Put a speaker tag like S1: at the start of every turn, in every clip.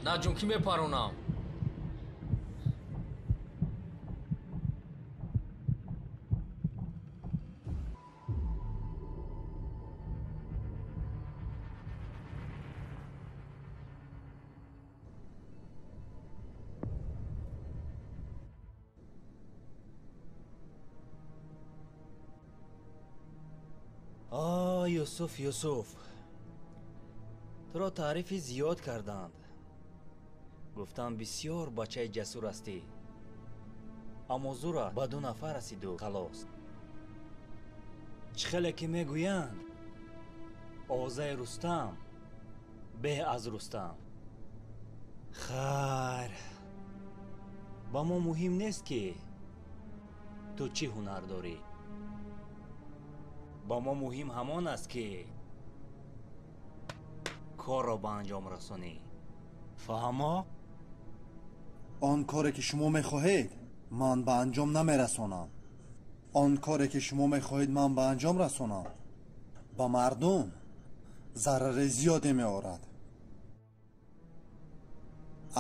S1: Наҷун, кӣ мепаронам?
S2: Юсуф, Юсуф, туро таърифи зиёд карданд. Гуфтам бисёр бачаи ҷасур ҳастӣ, аммо зура ба ду нафар расиду халос. Чӣ хеле ки мегӯянд, овозаи Рустам беҳ аз Рустам. Хайр, ба мо муҳим нест, ки ту чӣ ҳунар дорӣ. Ба мо муҳим ҳамон аст, ки корро ба анҷом расонӣ. Фаҳмо?
S3: Он коре ки шумо мехоҳед, ман ба анҷом намерасонам. Он коре ки шумо мехоҳед ман ба анҷом расонам, ба мардум зарари зиёде меорад.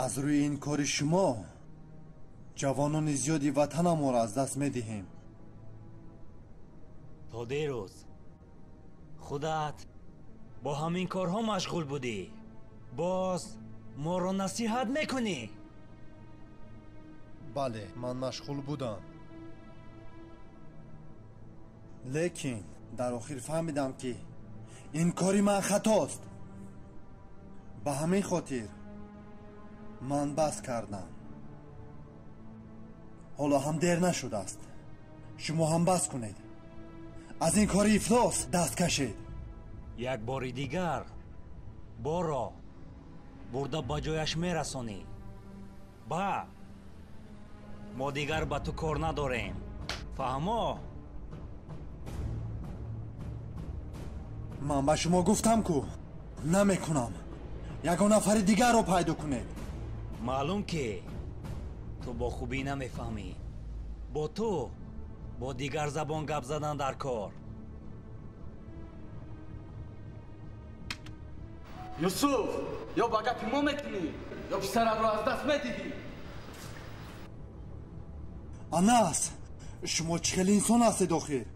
S3: Аз рӯи ин кори шумо ҷавонони зиёди ватанамонро аз даст медиҳем.
S2: То дирӯз худат бо ҳамин корҳо машғул будӣ, боз моро насиҳат мекунӣ?
S3: Бале, ман машғул будам, лекин дар охир фаҳмидам, ки ин кори ман хатост. Ба ҳамин хотир ман бас кардам. Ҳоло ҳам дер нашудааст, шумо ҳам бас кунед, аз ин кори ифлос даст кашед.
S2: Як бори дигар борро бурда ба ҷояш мерасонӣ. Ба мо дигар ба ту кор надорем. Фаҳмо?
S3: Ман ба шумо гуфтам ку намекунам. Ягон нафари дигарро пайдо кунед.
S2: Маълум ки ту бо хубӣ намефаҳмӣ. Бо ту бо дигар забон гап задан дар кор.
S1: Юсуф, ё ба гапи мо мекунӣ, ё писаратро аз даст медиҳӣ.
S3: Анас, шумо чӣ хел инсон ҳастед охир?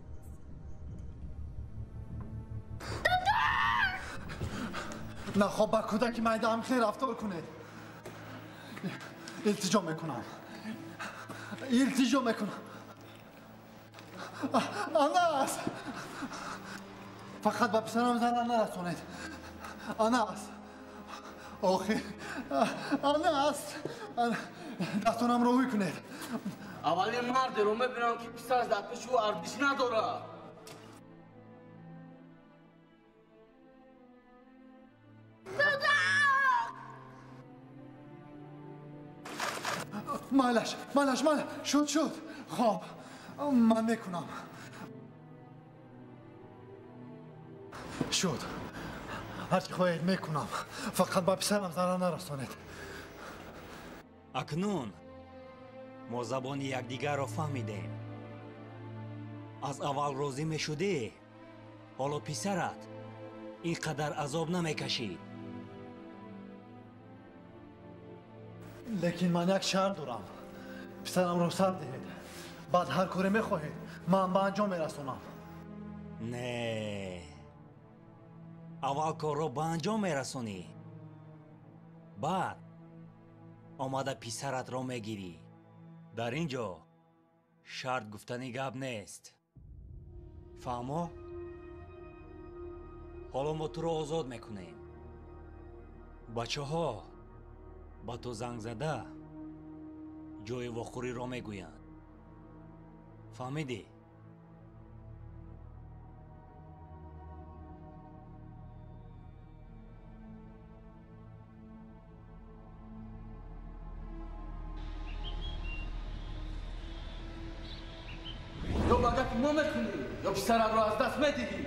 S3: Нахоб ба кӯдаки майдаам хел рафтор кунед. Илтиҷо мекунам. Илтиҷо мекунам. Анас! Фақат ба писарам зарар нарасонед. Анас! Охир! Анас! Дастонамро ҳуй кунед.
S1: Аввалин мардеро мебинам ки писараш дар пеши ӯ арзиш надорад.
S3: Майлаш, майлаш, майлаш. Шуд, шуд. Хоб, ман мекунам. Шуд. Ҳарчи хоҳед мекунам. Фақат ба писарам зарар нарасонед.
S2: Акнун мо забони якдигарро фаҳмидем. Аз аввал розӣ мешудӣ, ҳоло писарат ин қадар азоб намекашид.
S3: Лекин ман як шарт дорам. Писарамро сар диҳед. Баъд ҳар коре мехоҳед, ман ба анҷом мерасонам.
S2: Не, аввал корро ба анҷом мерасонӣ, баъд омада писаратро мегирӣ. Дар ин ҷо шарт гуфтани гап нест. Фаҳмо? Ҳоло мо туро озод мекунем. Бачаҳо ба ту занг зада ҷои вохӯриро мегӯянд. Фаҳмидӣ?
S1: Ё ба гапи мо мекунӣ, ё писаратро аз даст медиҳӣ.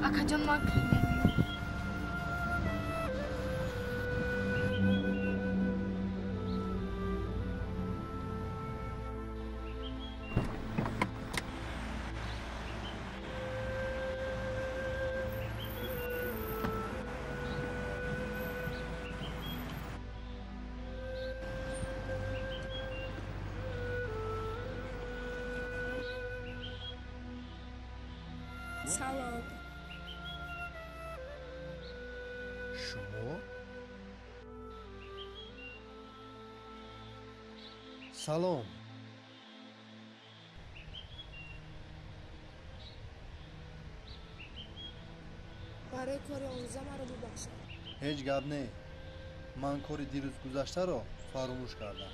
S4: Акаҷон, ман клиник. Салом.
S3: Шумо? Салом.
S4: Барои кори онрӯза маро бубахшед.
S3: Ҳеҷ гап не. Ман кори дирӯз гузаштаро фаромӯш кардам.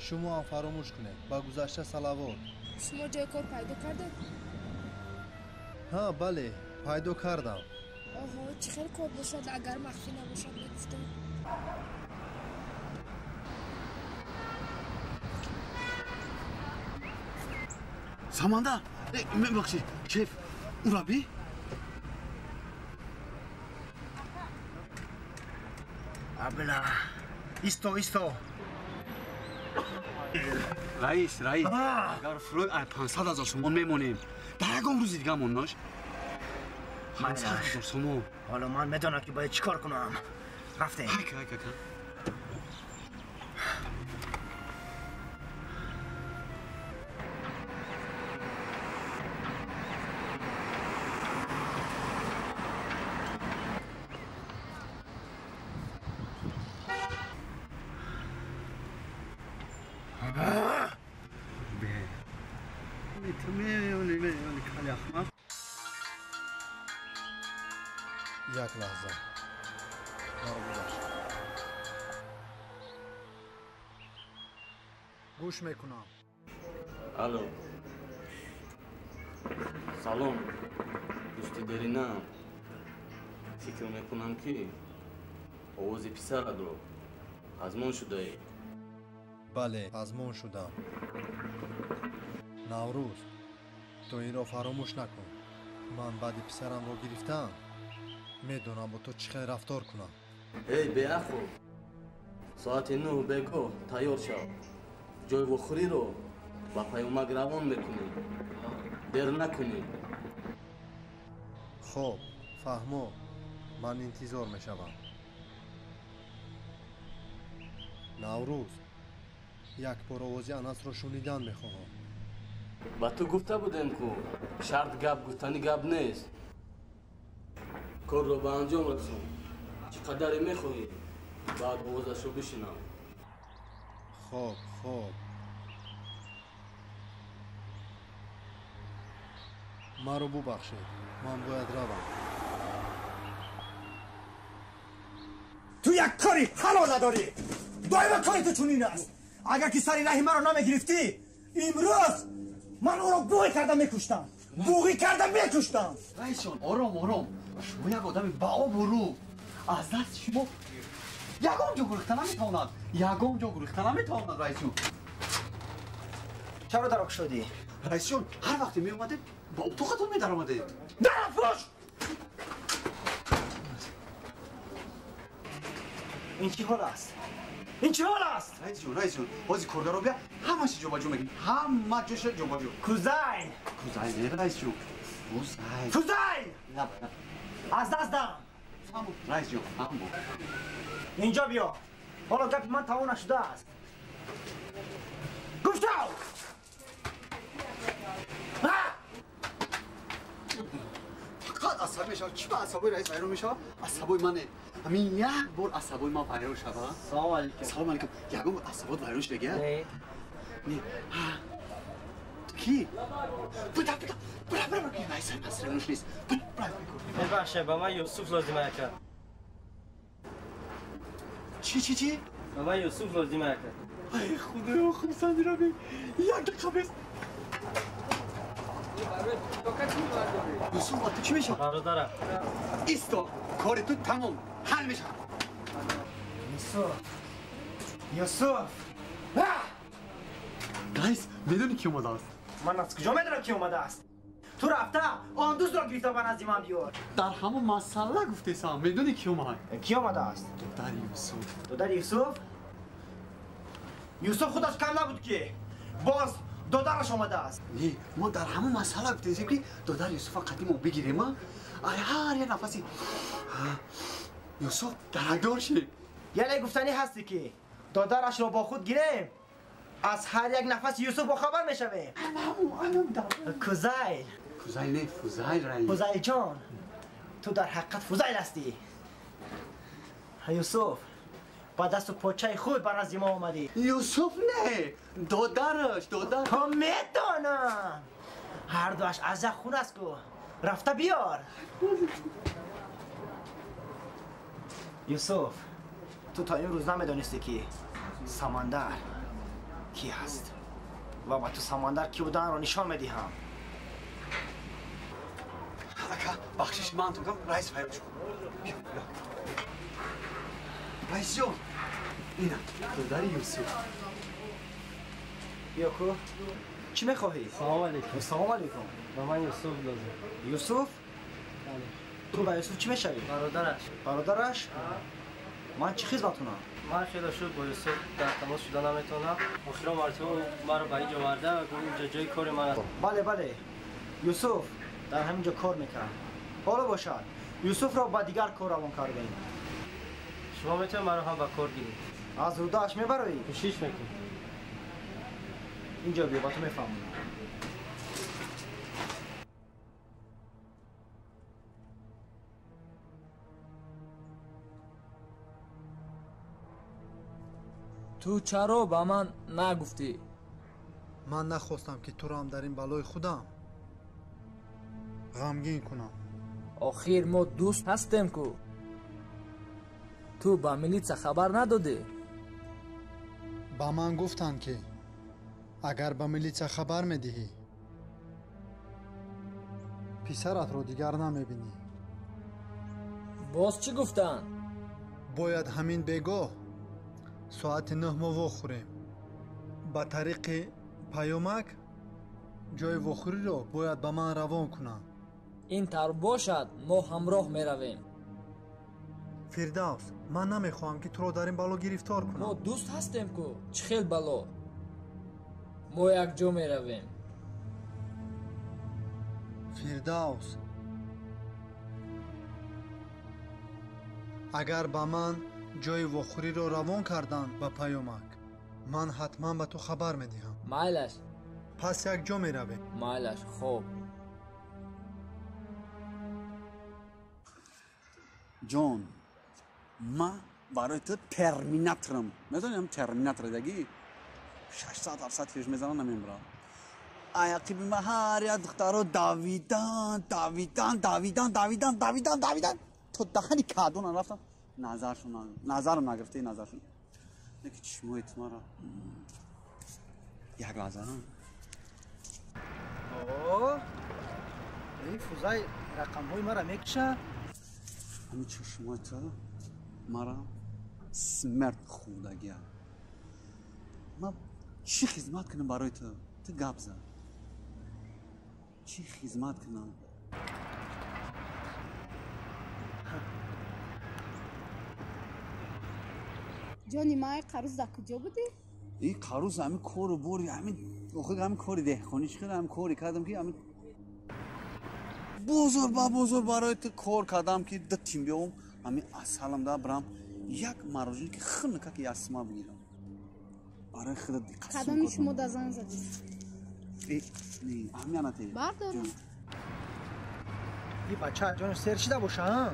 S3: Шумо ҳам фаромӯш кунед. Ба гузашта салавот.
S4: Шумо ҷои кор пайдо кардед?
S3: Ҳа, бале, пайдо кардам.
S4: Оҳо, чӣ хел кор бошад, агар махфӣ набошад, мегуфтам.
S1: Самандар, мебахшед, шеф, ураби?
S5: Абла, исто, исто.
S1: Раис, раис, агар фурӯд ай 500 ҳазор сомон мемонем, дар ягон рӯзи дига моннош. 500 ҳазор сомон.
S5: Ҳоло ман медонам ки бояд чӣ кор кунам. Рафтем.
S1: Ҳайка, ҳайка, ҳайка. Ту кали ахмақ.
S3: Як лаҳза. Маро бубахшед. Гӯш мекунам.
S6: Алло. Салом. Дӯсти деринам. Фикр мекунам ки овози писаратро пазмон шудаӣ.
S3: Бале, пазмон шудам. Наврӯз, ту инро фаромӯш накун. Ман баъди писарамро гирифтам, медонам бо ту чӣ хел рафтор кунам.
S6: Эй, беақл! Соати 9 бегоҳ тайёр шав. Ҷойи вохӯриро ба паёмак равон мекунӣ. Дер накунӣ.
S3: Хоб, фаҳмо, ман интизор мешавам. Наврӯз, як бор овози Анасро шунидан мехоҳам.
S6: Ба ту гуфта будем, ку шарт гап гуфтани гап нест. Корро ба анҷом расон. Чӣ қадаре мехоҳӣ, баъд овозашро бишинав.
S3: Хоб, хоб. Маро бубахшед, ман бояд равам.
S7: Ту як кори ҳалол надорӣ. Доимо кори ту чунин аст. Агар ки сари раҳи маро намегирифтӣ, имрӯз ман ӯро буғӣ карда мекуштам. Буғӣ карда мекуштам.
S1: Раисҷон, ором, ором. Шумо як одами баобрӯ. Аз дасти шумо ягон ҷо гурехта наметавонад. Ягон ҷо гурехта наметавонад, раисҷон.
S7: Чаро дарок шудӣ?
S1: Раисҷон, ҳар вақте меомадед, ба утоқатон медаромадед.
S7: Дарафуш! Ин чӣ ҳол аст? Ин чӣ ҳол аст?
S1: Раисҷон, раисҷон, ҳозир коргаро бия, ҳамааш ҷобаҷо мекунем. Ҳама ҷоша ҷобаҷо.
S7: Кузайн!
S1: Кузайн, не, раисҷон. Кузайн.
S7: Кузайн!
S1: Лаб, лаб.
S7: Аз даст дам.
S1: Фаҳмо, раисҷон, фаҳмо.
S7: Инҷо биё. Ҳоло гапи ман тамом нашудааст. Гуфтав!
S1: Фақат асабӣ мешавад. Чӣ ба асабои раис вайрон мешавад? Асабои мане. Ҳамин як бор асабои ман вайрон шавад.
S8: Салом алейкум.
S1: Салом алейкум. Ягон бор асабот вайрон шудагия?
S8: Не.
S1: Не. Ту кӣ? Буда, буда, буда, буда, буда. Раис масранош нест. Буда, буда.
S8: Бебахшед, ба ман Юсуф лозим ака.
S1: Чӣ, чӣ, чӣ?
S8: Ба ман Юсуф лозим ака.
S1: Ай, худоё, хурсанди раби. Як дақиқа бес. Юсуф, ба ту чӣ мешавад?
S8: Бародарам.
S1: Исто, кори ту тамом. Ҳал мешавад.
S7: Юсуф. Юсуф.
S1: Раис, медонӣ ки омадааст?
S7: Ман аз куҷо медонам ки омадааст? Ту рафта он дӯстро гирифта ба назди ман биёр.
S1: Дар ҳамон масъала гуфтесам, медонӣ ки омад?
S7: Ки омадааст?
S1: Додари Юсуф.
S7: Додари Юсуф? Юсуф худаш кам набуд ки. Боз додараш омадааст.
S1: Не, мо дар ҳамон масъала гуфтесем ки додари Юсуфа қадимо бигирем, ай ҳар як нафаси Юсуф даракдор шид.
S7: Яъне гуфтанӣ ҳасте ки додарашро бо худ гирем, аз ҳар як нафаси Юсуф бохабар мешавем. Кузайл.
S1: Фузайл не, Фузайл раис.
S7: Фузайлҷон, ту дар ҳақиқат Фузайл ҳастӣ. Юсуф, ба дасту почаи худ ба назди мо омадӣ.
S1: Юсуф не, додараш, додараш.
S7: То медонам. Ҳар дуаш аз як хун аст ку. Рафта биёр. Юсуф, ту то имрӯз намедонистӣ ки Самандар кӣ ҳаст ва ба ту Самандар кӣ буданро нишон медиҳам.
S1: Ака, бахшиш ман тукам, раис вайрон шуд. Раисҷон, ина додари Юсуф.
S7: Биё ку. Чӣ мехоҳӣ?
S8: Салом алейкум.
S7: Салом алейкум.
S8: Ба ман Юсуф лозим.
S7: Юсуф?
S8: Бале.
S7: Ту ба Юсуф чӣ мешавӣ?
S8: Бародараш.
S7: Бародараш? Ман чӣ хизмат кунам?
S8: Ман хеле шуд бо Юсуф дар тамос шуда наметавонам. Охирон мартиба ӯ маро ба инҷо оварда ва гуфт инҷо ҷои кори ман аст.
S7: Бале, бале. Юсуф дар ҳамин ҷо кор мекард. Ҳоло бошад, Юсуфро ба дигар кор равон кардем.
S8: Шумо метавонед маро ҳам ба кор гиред.
S7: Аз рӯдааш мебароӣ?
S8: Кӯшиш мекунам.
S7: Инҷо биё, ба ту мефаҳмонам.
S9: Ту чаро ба ман нагуфтӣ?
S3: Ман нахостам ки туро ҳам дар ин балои худам ғамгин кунам.
S9: Охир мо дӯст ҳастем ку. Ту ба милитса хабар надодӣ?
S3: Ба ман гуфтанд ки агар ба милитса хабар медиҳӣ, писаратро дигар намебинӣ.
S9: Боз чӣ гуфтанд?
S3: Бояд ҳамин бегоҳ соати 9 мо вохӯрем. Ба тариқи паёмак ҷои вохӯриро бояд ба ман равон кунанд.
S9: Ин тавр бошад, мо ҳамроҳ меравем.
S3: Фирдавс, ман намехоҳам ки туро дар ин бало гирифтор кунам.
S9: Мо дӯст ҳастем ку, чӣ хел бало? Мо якҷо меравем.
S3: Фирдавс, агар ба ман ҷои вохӯриро равон карданд ба паёмак, ман ҳатман ба ту хабар медиҳам.
S9: Майлаш.
S3: Пас якҷо меравем.
S9: Майлаш, хоб.
S1: Ҷон, ман барои ту терминаторам. Медонӣ ҳам терминатор дагӣ? 600-700 килош мезанам, намемирам. Аяқиби ман ҳар як духтаро давидан, давидан, давидан, давидан, давидан, давидан то дахани каъдона рафтам. Назаршон, назарам нагирифта, назаршон. Леки чишмои ту мара як лаҳза.
S7: О, ин фузай рақамҳои мара мекушад.
S1: Ҳамин чашмои ту мара смерт хӯрдагия. Ман чӣ хизмат кунам барои ту? Ту гап зан. Чӣ хизмат кунам?
S4: Ҷони май, қаруз дар куҷо будӣ?
S1: Ин қаруз ҳамин кору бори, ҳамин охир ҳамин кори деҳқонӣ чӣ кардам, ҳамин кори кардам ки ҳамин бозор ба бозор барои ту кор кардам ки ду тим биёвам, ҳамин асалам да бирам як марожине ки хунука ки ясма бигирам. Барои худат диққат.
S4: Кадоми шумо да занг задӣ?
S1: Не, аҳамият.
S4: Бардорам.
S7: Ин бача ҷонаш сер шида боша, а?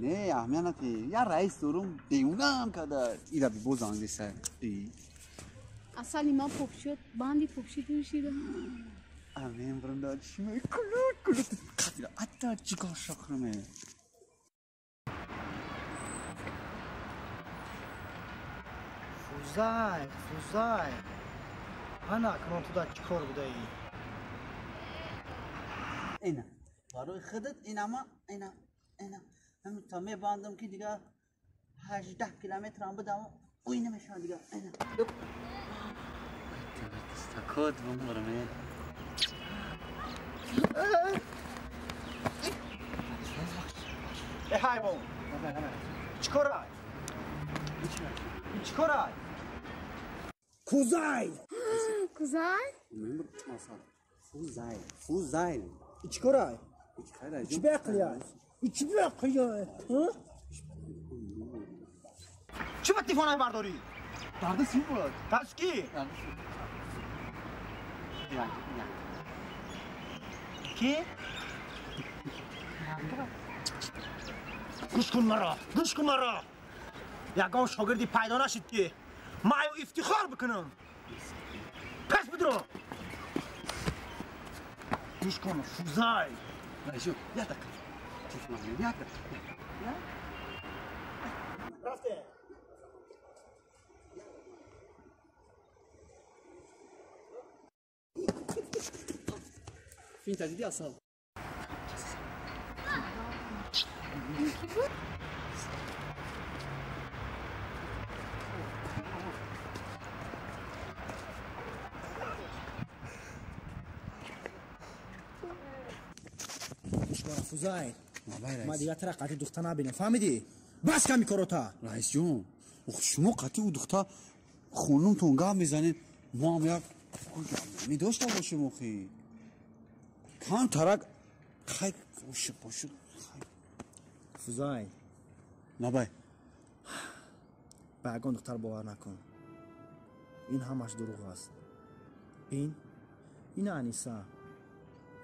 S1: Не, аҳамият. Я раис дорум, девонаам када. Ира бо занг деса.
S4: Асали ман попшид, банди попшид нӯшидам.
S1: Амин бирам чишмои кулут кулут. Қатира, атта чикор шохраме.
S7: Фузай, Фузай. Ана акнун ту дар чӣ кор будаӣ?
S1: Ина, барои худат инама, ина, ина. Ҳамин то мебандам ки дигар 18 километрам будам, ӯй намешавад дигар. Ина. Стакот бумрам.
S7: Э ҳайвон. Чӣ корай? Чӣ корай? Кузай!
S4: Кузай?
S1: Фузай, Фузай.
S7: Чӣ корай? Чӣ беақлия? Чӣ беақлия? Чӣ ба телефонай бардорӣ?
S1: Дарди сим буд.
S7: Дарди ки? Ки? Гӯш кун маро, гӯш кун маро. Ягон шогирди пайдо нашид ки ман аю ифтихор бикунам. Пас бидро. Гӯш кун, Фузай.
S1: Раисҷон, як дақиқа. Телефон як дақиқа.
S7: Рафтем.
S1: Финта дидӣ асал?
S7: Фузай, ман дигар тара қатъи духта набинам, фаҳмидӣ? Бас ками корота.
S1: Раисҷон, шумо қатъи ӯ духта хонумтон гап мезанед, мо ҳам як медошта бошем охи. Кам тарак хай ошиқ бошиқ.
S7: Фузай.
S1: Набай.
S7: Ба ягон духтар бовар накун. Ин ҳамаш дурӯғ аст. Бин, ина Аниса.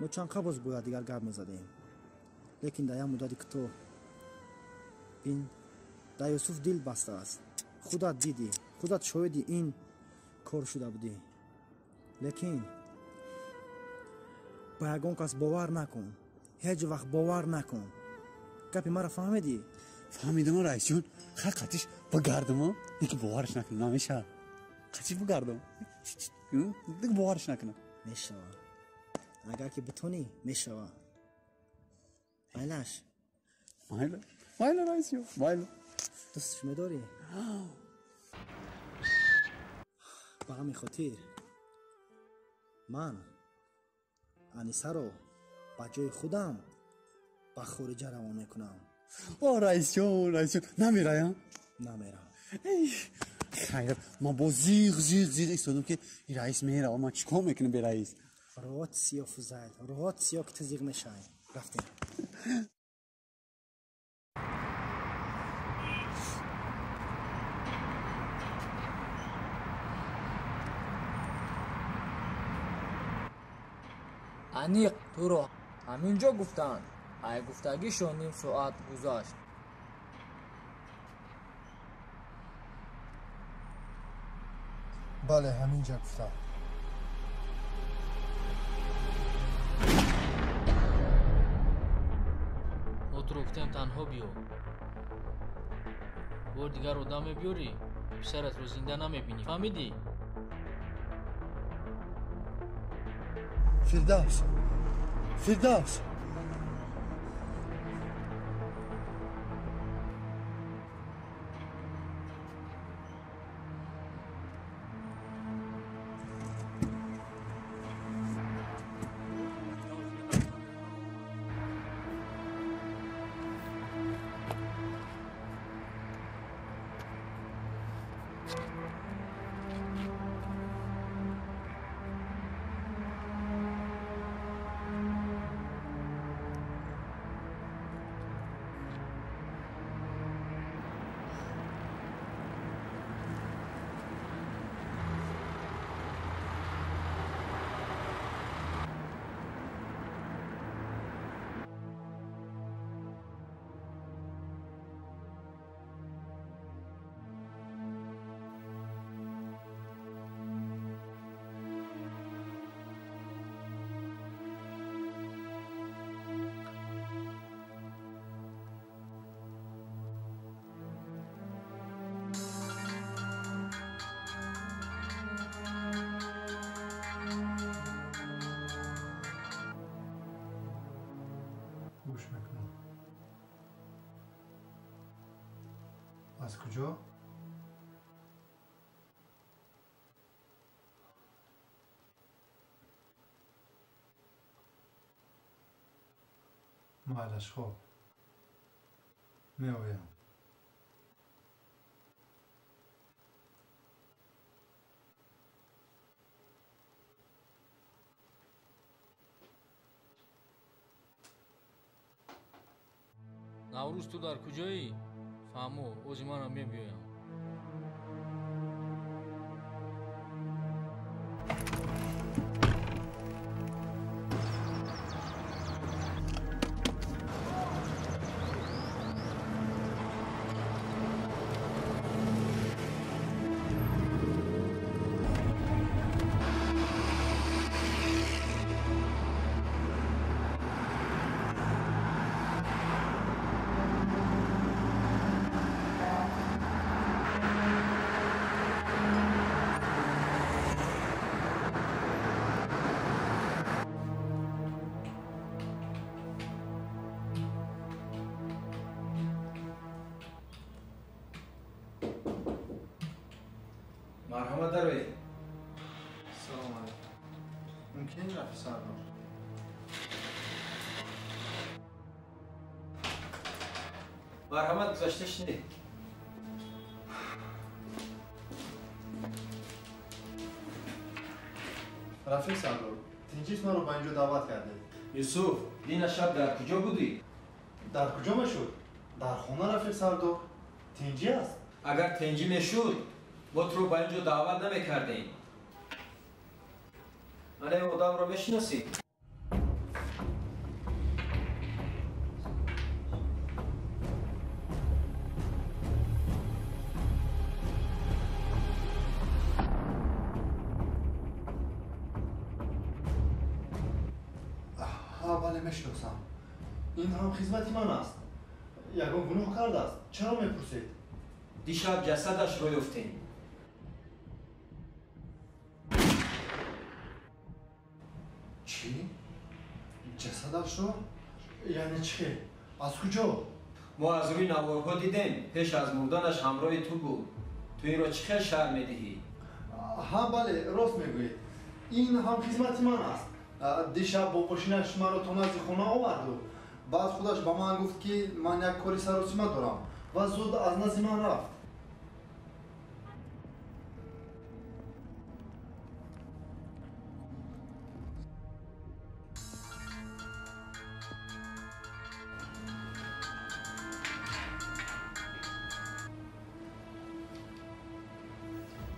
S7: Мо чанд қабл боз бояд дигар гап мезадем. Лекин дар як муддати кӯтоҳ. Бин, дар Юсуф дил баста аст. Худат дидӣ. Худат шоҳиди ин кор шуда будӣ. Лекин ба ягон кас бовар накун. Ҳеҷ вақт бовар накун. Гапи маро фаҳмидӣ?
S1: Фаҳмидам, раисҷон. Хай қатиш бигардам, яки боварш накунам, намешавад. Қатиш бигардам, боварш накунам.
S7: Мешава. Агар ки битонӣ, мешава. Майлаш?
S1: Майла. Майла, раисҷон, майла.
S7: Дӯстш медорӣ? Ба ҳамин хотир ман Анисаро ба ҷои худам ба хориҷа равон мекунам.
S1: О, раисҷон, раисҷон, намераям?
S7: Намерам.
S1: Хайр, ман бо зиғ зиғ зиғ истодам ки раис мерава, ман чӣ кор мекунам бе раис?
S7: Роҳат сиё, Фузайл, роҳат сиё, ки ту зиғ мешавӣ. Рафтем.
S9: Аниқ туро ҳамин ҷо гуфтанд. Ай гуфтагишон ним соат гузашт.
S3: Бале, ҳамин ҷо гуфтам.
S10: Мо туро гуфтем танҳо биё. Бор дигар одам мебиёрӣ, писаратро зинда намебинӣ. Фаҳмидӣ?
S3: Фирдавс! Фирдавс! Гӯш мекунам. Аз куҷо? Майлаш, хоб. Меоям.
S10: Наврӯз, ту дар куҷоӣ? Фаҳмо, ози манам мебиёям.
S11: Марҳамат, дароед.
S3: Салом алейкум. Мумкин, Рафиқ сардор?
S11: Марҳамат, гузашта шинед.
S3: Рафиқ сардор, тинҷист маро ба инҷо даъват кардед.
S11: Юсуф, дина шаб дар куҷо будӣ?
S3: Дар куҷо мешуд? Дар хона, Рафиқ сардор. Тинҷӣ аст?
S11: Агар тинҷӣ мешуд, мо туро ба инҷо даъват намекардем. Ман ин одамро мешиносӣ?
S3: Ҳа, бале, мешиносам. Ин ҳам хизмати ман аст. Ягон гуноҳ кардааст? Чаро мепурсед?
S11: Дишаб ҷасадашро ёфтем.
S3: Чӣ? Ҷасадашро? Яъне чӣ хел? Аз куҷо?
S11: Мо аз рӯи наворҳо дидем, пеш аз мурданаш ҳамроҳи ту буд. Ту инро чӣ хел шарҳ медиҳӣ?
S3: Ҳа, бале, рост мегӯед. Ин ҳам хизмати ман аст. Дишаб бо мошинаш маро то назди хона оварду баъд худаш ба ман гуфт, ки ман як кори саросима дорам ва зуд аз назди ман рафт.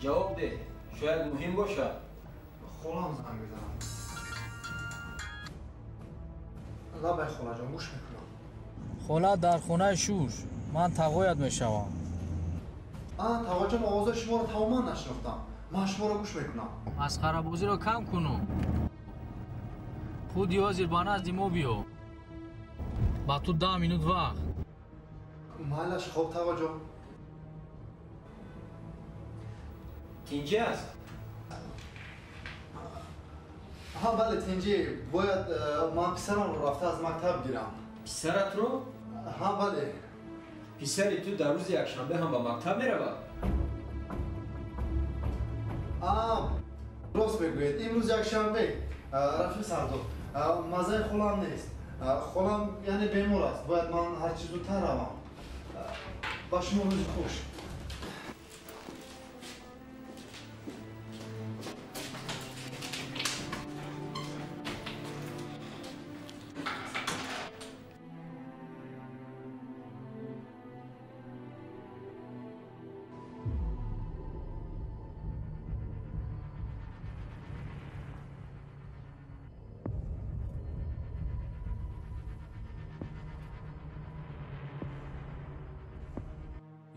S11: Ҷавоб деҳ, шояд муҳим бошад.
S3: Холам занг мезанад. Лабай, холаҷон, гӯш мекунам.
S9: Хола дар хонаи шуш, ман тағоят мешавам.
S3: А, тағоҷон, овозаи шуморо тамоман нашинохтам. Ман шуморо гӯш мекунам.
S10: Масхарабозиро кам куну худи ҳозир ба назди мо биё. Ба ту 10 минут вақт.
S3: Майлаш, хоб, тағоҷон.
S11: Тинҷӣ аст?
S3: Ҳа, бале, тинҷӣ. Бояд ман писарамро рафта аз мактаб гирам.
S11: Писаратро?
S3: Ҳа, бале.
S11: Писари ту дар рӯзи якшанбе ҳам ба мактаб меравад?
S3: А, рост мегӯед, имрӯз якшанбе. Рафиқ Сардор, маззаи холам нест. Холам яъне бемор аст. Бояд ман ҳарчи зудтар равам. Ба шумо рӯзи хуш.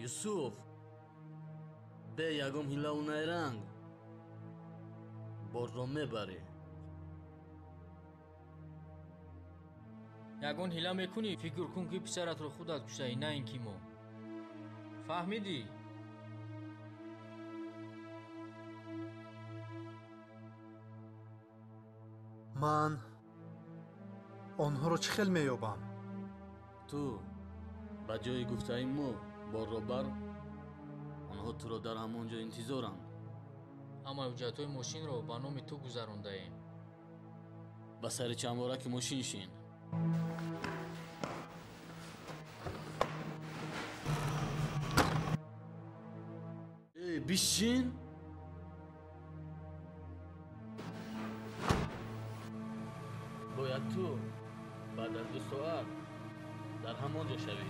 S6: Юсуф, бе ягон ҳилаву найранг борро мебарӣ.
S10: Ягон ҳила мекунӣ, фикр кун, ки писаратро худат куштаӣ, на ин ки мо. Фаҳмидӣ?
S3: Ман онҳоро чӣ хел меёбам?
S6: Ту ба ҷои гуфтаи мо борро бар, онҳо туро дар ҳамон ҷо интизоранд.
S10: Ҳамаи ҳуҷҷатҳои мошинро ба номи ту гузарондаем.
S6: Ба сари чандвораки мошин шин. Э, бишин! Бояд ту баъд аз 2 соат дар ҳамон ҷо шавӣ.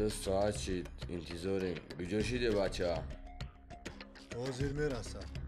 S12: 2 соат шид, интизорем. Куҷо шиде бача?
S3: Ҳозир мерасад.